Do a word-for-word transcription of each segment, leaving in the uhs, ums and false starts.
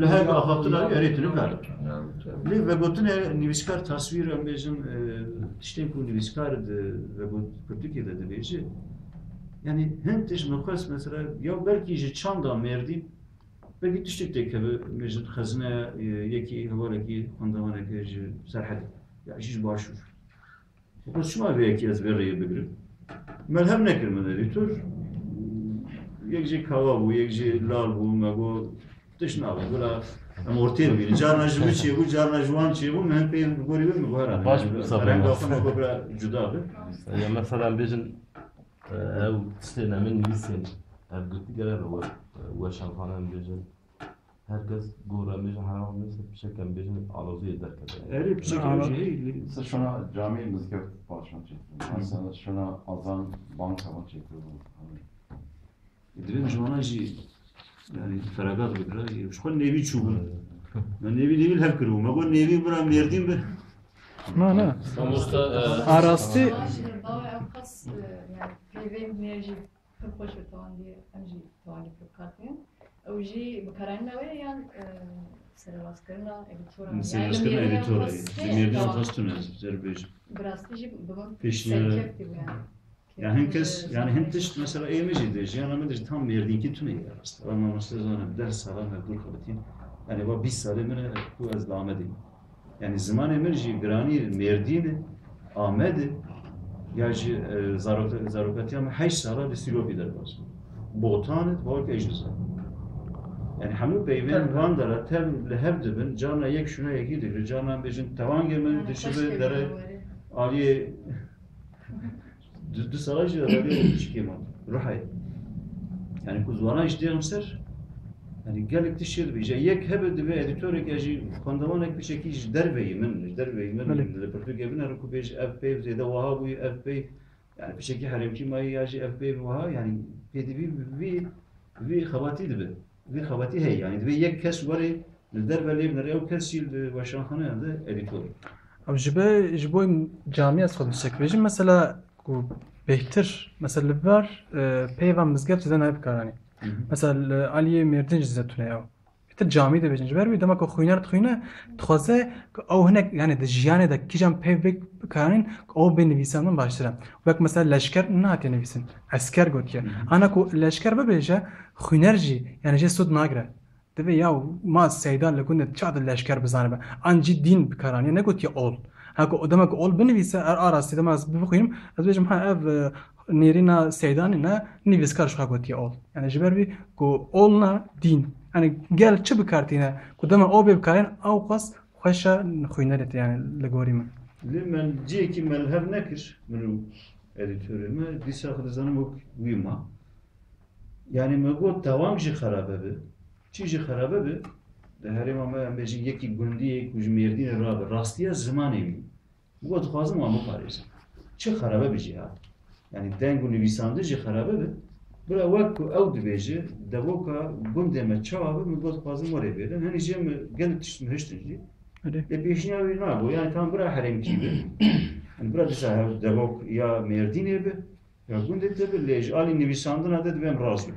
Li her axaftina wî erê tu nikare. Lê vegotinê nivîskar taswîr em bêjin, e, tiştên ku nivîskar di vegot pirtûkê de dibêje. Yani hin tişt min xwest mesela ya belkî ji çanda Mêrdîn belkî tiştek têkeve, em bêjin xezine, e, yekî hevalekî xwendevaneke ji Serhedê. Ya jî ji Başûr. Xwe çima vê yekê ez vê rêyê bigirim? Melhem nekir min edîtor. Yek jê kawa bû, yek jê lal bû, me got tişt nabe, bira em ortê bibînin. Carna ji min çêbû, carna ji wan çêbû, me hin pê bi gorî wê min guhera. Baş bi sabir. Renga xwe me got bira cuda be. Ya mesela em bêjin, e, ew tiştên em ê nivîsên, ev gotî gere be we-, weşanxane em bêjin. Her kes gora em bêjin hera xwe nivîse, pişek em bêjin aloziyê derkete. Erê, pişek ew jî heye. Mesela şona camî, mizgeft paşan çêkiribû. Mesela şona azan, banka wan çêkiribû. Hani. Divê ji wana jî, yani, feragat bikira, ji xwe nêvî çûbûn. Me nêvî, nêvî li hev kiribû. Me got nêvî bira Mêrdîn bi. Na, na. Mamosta, e, A rastî. Bawê ew qas, e, yani, peyvên nêr jî pir xweş e, tewandî, em jî tewandî pir bi kar tînin. Ew jî bikaranîna wê yan, e, serewazkirina edîtora? Serewazkirina edîtora ye. Li Mêrdîn xwestin ez zer bêjim. Bi rastî jî bi min pêşniyar serkeftî bû yani. Ya hin kes, yani hin tişt mesela ê min jî de, jiyana min de jî tam Mêrdînkî tune ye rast. Ama mamoste zanim deh sala me dûr xebitîn. Yani va bîst salê min e ku ez li Amedê me. Yani zimanê min jî giranî Mêrdîn e, Amed e, ya jî, e, zarok-, zarokatiya min heşt sala li Sîlopî derbas bû. Botan e, bawer ke jî zan. Yani hemû peyvên van dera tev li hev dibin, carna yek şûna yekî digre, carna bêjin tewangê min dişibe dere aliyê Du, du sala jî radyo çikê man. Ruhayê. Yani ku ziwanan jî dêxin ser, yani gelek tişt çê dibêje. Yek hebe divê edîtorek ya jî xwendevanek piçekî ji derveyî min, ji derveyî min, belê, li pirtûkê binere ku bêje ev peyv zêde wiha bûye, ev peyv, yani piçekî herêmkî mayî ya jî ev peyv wiha, yani pêdivî vî, vî xebatî dibe. Vî xebatî heye. Yani divê yek kes were li derve lê binere, ew kes jî li weşanxaneyan de edîtor e. Ew ji be, ji bo camiya ez xwe dişek bêjim. Mesela ku bêhtir, mesela li ber, e, peyva mizgeft zêde nayê bikaranî. Hı hı. Mesela li aliyê Mêrdîn jî zêde tune ew. Bêhtir camî dibêjin. Ji ber wî dema ku xwîner dixwîne, dixwaze ku ew hinek, yani di jiyanê de kîjan peyv bê bikaranîn, ku ew bê nivîsandin baştir e. Wek mesela leşker nehatiye nivîsin. Esker gotiye. Hı hı. Ana ku leşker bibêje, xwîner jî, yani jê sûd nagire. Divê ya ma seyda li gund de çawa di leşker bizanibe. An jî dîn bikaranî, negotiye ol. Ha ku dema ku ol binivîse, er a rastî dema ez bixwînim, ez bêjim ha ev, e, nêrîna seydanê ne, nivîskar ji xwe gotiye ol. Yani ji ber vî ku ol ne dîn. Yani gel çi bikartîne, ku dema o bê bikarîn, ew qas xweşa xwînerê te yani li gorî min. Lê me cihekî me li hev nekir, min û edîtorê me, dîsa xwe dizanim wek wî ma. Yani me got tewang jî xerabe bi, çi jî xerabe bi, di herêma me em bêjin yekî gundiyê ku ji Mêrdînê rabe, rastiya zimanê wî. Me got dixwazim wan biparêzim. Çi xerabe bi jî ha. Yani deng û nivîsandin jî xerabe bi. Bira wek ku ew dibêje, devoka gundê me çawa bi, min got dixwazim werê bêrim. Henî jê min gelek tişt min hiştin jî. Erê. Lê pêşiya wî nabû. Yani tam bira herêmkî bi. Yani bira dîsa hev devok ya Mêrdînê bi. Ya gundê te bi, lê ji alî nivîsandina te divê em rast bin.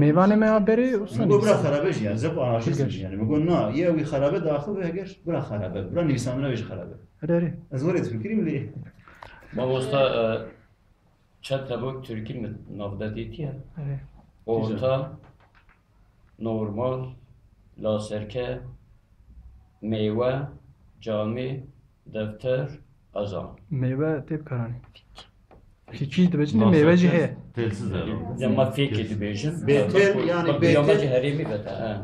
Mêvanê me ya berê wisa nivîsand. Min got bira xerabe jî, yani zef anarşîst jî, yani min got na, yê wî xerabe daxil be, heger bira xerabe, bira nivîsandina wê jî xerabe. Erê, erê. Ez werê difikirîm lê. Mamosta, e, çend tevok Tirkî min navde dîtiye. Erê. Orta, normal, laserke, meywe, camî, defter, ezan. Meywe tê bikaranî. Fîkî dibêjin, meywe jî heye. Telsiz herhalde. Ya ma fêkê dibêjin. Bêtel, yani bêtel. Jî herêmî vete, he.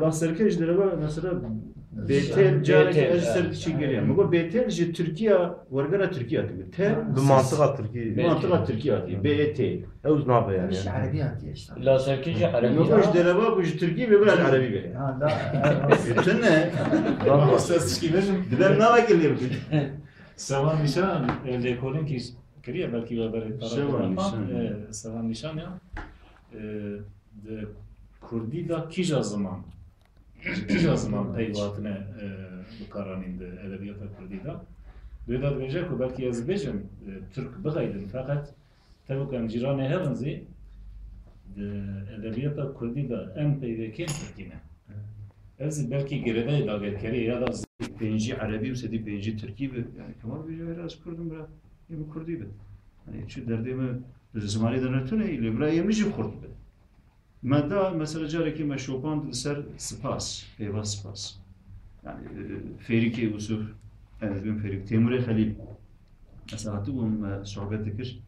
Laserke ji derve mesela bêtel, careke ez ser diçî geriya. Min got bêtel ji Tirkiya, wergera Tirkiya dibe. Tel. Bi mantiqa Tirkî. Mantiqa Tirkiya diye. B E T. Ew nabe yani. Ji Erebî hatiye işte. Laserke jî Erebî. Min got ji derve ku ji Tirkî be, bira Erebî be. Ha, da. E, tu ne? Lan ses çikî bêjim. Dilem navekê lê bikin. Sevan Nîşan, e, lêkolîn kî kiriye belkî we berê. Sevan Nîşan. E, Sevan Nîşan ya. E, di Kurdî de kîja ziman, ji kîja ziman peyv hatine, e, bikaranîn di edebiyata Kurdî de. Dê de dibêje ku belkî ez bêjim, e, Tirk bixeydin, feqet tevok em cîranê hev in zî di edebiyata Kurdî de en peyvê kêm Tirkî ne. Ez belkî girêdayê dagirkeriyê ya da sedî pêncî erebî û sedî pêncî tirkî bi. Yani Kemal bêje, "Hera ez kurd im bira, ê min kurdî bi." Yani çi derdê min bi zimanê de netune, lê bira ê min jî kurd bi. Me da mesela carekê me şopand li ser spas, peyva spas. Yani e, Fêrikê Yusuf, yani bin Fêrik, Têmurê Xelîl. Mesela hatibû me sohbet dikir.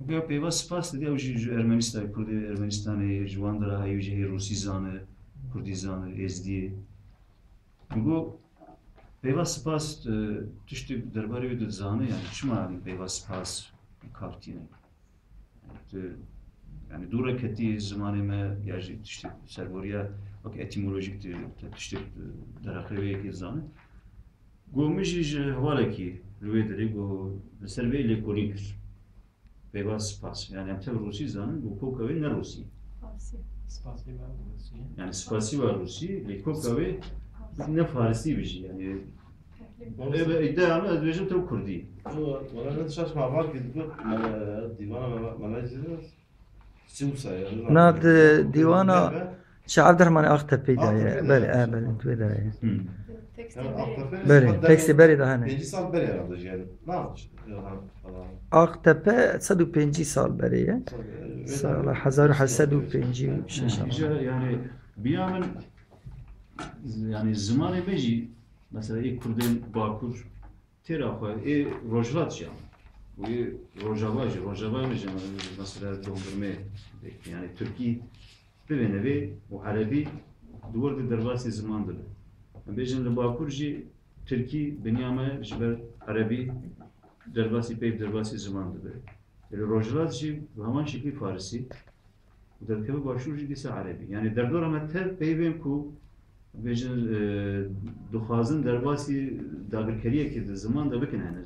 Goya peyva spas dedi, ew jî ji Ermenistanê, Kurdê Ermenistanê, ji wan dera heyî jî hê Rûsî zane, Kurdî zane, Êzdiyê. Min got, peyva spas, e, tiştê derbarê wê tu dizane, yani çima em peyva spas kar tîne? Yani tu, yani dû re ketî zimanê me ya jî tiştê serboriya wek etîmolojîk tu, tu tiştê, e, derheqê wê yekê dizane. Got, min jî ji hevalekî li wê derê got, li ser vê lêkolîn kir. Peyva spas. Yani em tev Rûsî zanin, got, koka wê ne Rûsî. Spasî. Spasî ve Rûsî. Yani spasî ve Rûsî, lê koka wê ne Farisî bijî. Yani ebe îdea me ez dibêjim tev Kurdî. Wala ne şaş ma var ki got, me, dîvana me, me, me, Sî û sê, yani, Na di dîwana Şêx Evdirhemanê Aqtepeyê de ye. Aqtepeyê de Belê, ye. E, belê, tu wê de ye. Hmm. Belê, tekstê berê de hene. Pêncî sal berê herhalde jî, yani. Na, Aqtepe sed û pêncî sal berê ye. Sala hezar û heşt sed û pêncî û şeş. Îja, yani, biya min, yani, zimanê me jî, mesela, ê Kurdên Bakur, têra xwe ê Rojhilat jî, û ê Rojava jî, Rojava jî, mesela dondurme, yani Tirkî bibêne vê û Erebî di wir de derbasî ziman dibe. Em bêjin li Bakur jî Tirkî binya me ji ber Erebî derbasî peyv derbasî ziman dibe. Li Rojhilat jî bi heman şeklî Farisî. Û derdikeve başûr jî dîsa erebî. Yani derdora me tev peyvên ku bêjin, e, dixwazin derbasî dagirkeriyekê di ziman de bikin hene.